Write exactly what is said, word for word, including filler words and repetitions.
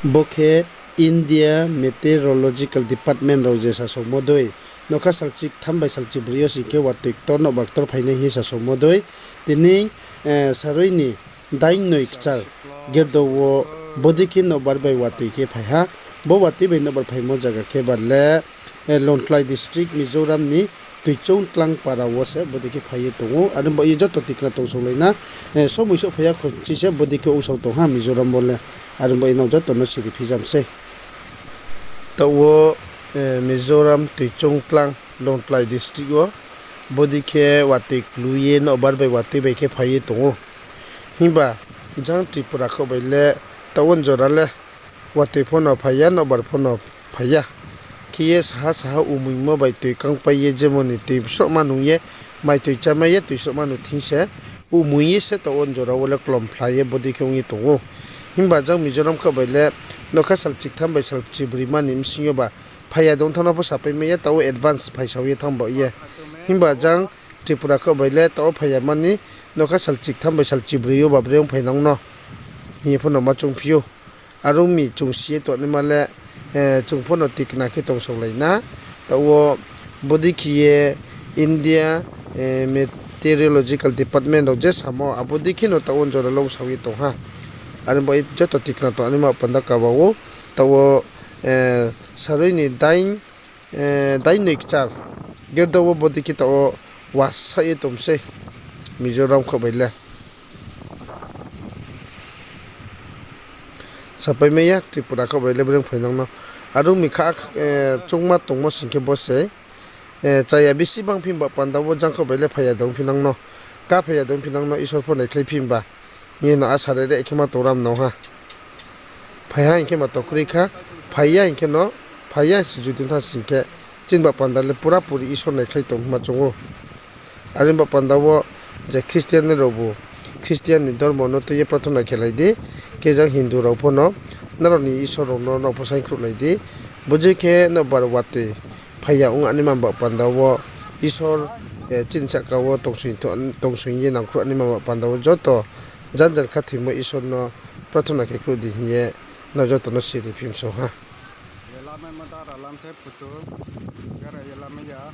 Bo khe India Meteorological Department rao je sasaomo dei, nokha salchi ktham bai salchi broi yo sing khe watoi ktor nobar ktor phainai hing ye sasaomo dei, tini, saroi ni dain noi kchar gerdo wo bodei khe nobar bai watoi khe phai ha. Bo watoi bai nobar phaimo zaga khe ba le, Lawngtlai district Mizoram ni Toichongtlang para wo se bodei khe phai ye tong ou. Are bai ye joto tikna tongsaolai na, somoi souhphai ya kho chi se bodei khe ongsao tong ha Mizoram wo le. Are bai ye nrao joto no siri phijam sei. Taoh wo, Mizoram Toichongtlang Lawngtlai district wo bodei khe watoi klu ye nobar bai watoi bai khe phai ye tong ou. Himba jang Tripura khaoh bai le taoh wo jora le watoi pho no phai ya, nobar pho no phai ya. Khe ye saha saha umoingmo bai toi kangpai ye jemon ni toi srohma nung ye, mai toi chámai ye toi srohma nung thing se, umoing ye se taoh wo jora wo le klomphla ye bodei khe ong ye tong ou. Himba jang Mizoram khaoh bai le nokha salchi ktham bai salchi broi ma ni bsing yo ba phai ya dong thanng no pho sapaimai ya, taoh wo advance phaisao ye thanng ba ye. Himba jang Tripura khaoh bai le taoh wo phai ya ma ni nokha salchi ktham bai salchi broi yo ba bre ong phainang no hing ye pho no ma choungphi ou. Are ong mi chung si ye tongnaima le, chung pho no tikna khe tongsaolai na. Taoh wo bodei khe ye India Meteorological Department rao je samo abo dei khe no taoh wo jora longsao ye tong ha. Are bai joto tikna tongnaima panda kaba ou. Taoh wo, saroi ni dain noi kchar gerdo wo bodei khe taoh wo wasah ye tong sei Mizoram khaoh bai le. Sapaimai ya Tripura khaoh bai le bre ong phainang no. Are ong mi kha, choungma tongmo sing khe bo se, chaya bisi bang phi himba panda wo jang khaoh bai le phai ya dong phinang no. Ká phai ya dong phinang no Isor pho naikhlai phi himba. Hing ye no asa re re khe ma tong ram no ha. Phai ha hing khe ma tokroi kha, phai ya hing khe no, phai ya se judi tha sing khe, chini ba panda le pura puri Isor naikhlai tong ma choung ou. Are ba panda wo je Christian rao bu Christian ni dormo no tui ye prathona khelai di, khe jang Hindu rao pho no, nrao ni Isor rao no nrao pho saingkhruhlai di, bodei khe nobar watoi phai ya ong anaima ba panda wo Isor, chini sahka wo tongsoing ye nangkhruh anaima ba panda wo joto janjan khathoimo Isor no prathona khe khruh di hing ye nrao joto no siri phimsong ha. Ye lamai ma dara lam se phutu, gara ye lamai ya.